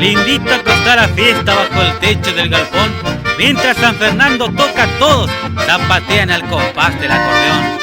Lindita que está la fiesta bajo el techo del galpón, mientras San Fernando toca todos, zapatean al compás del acordeón.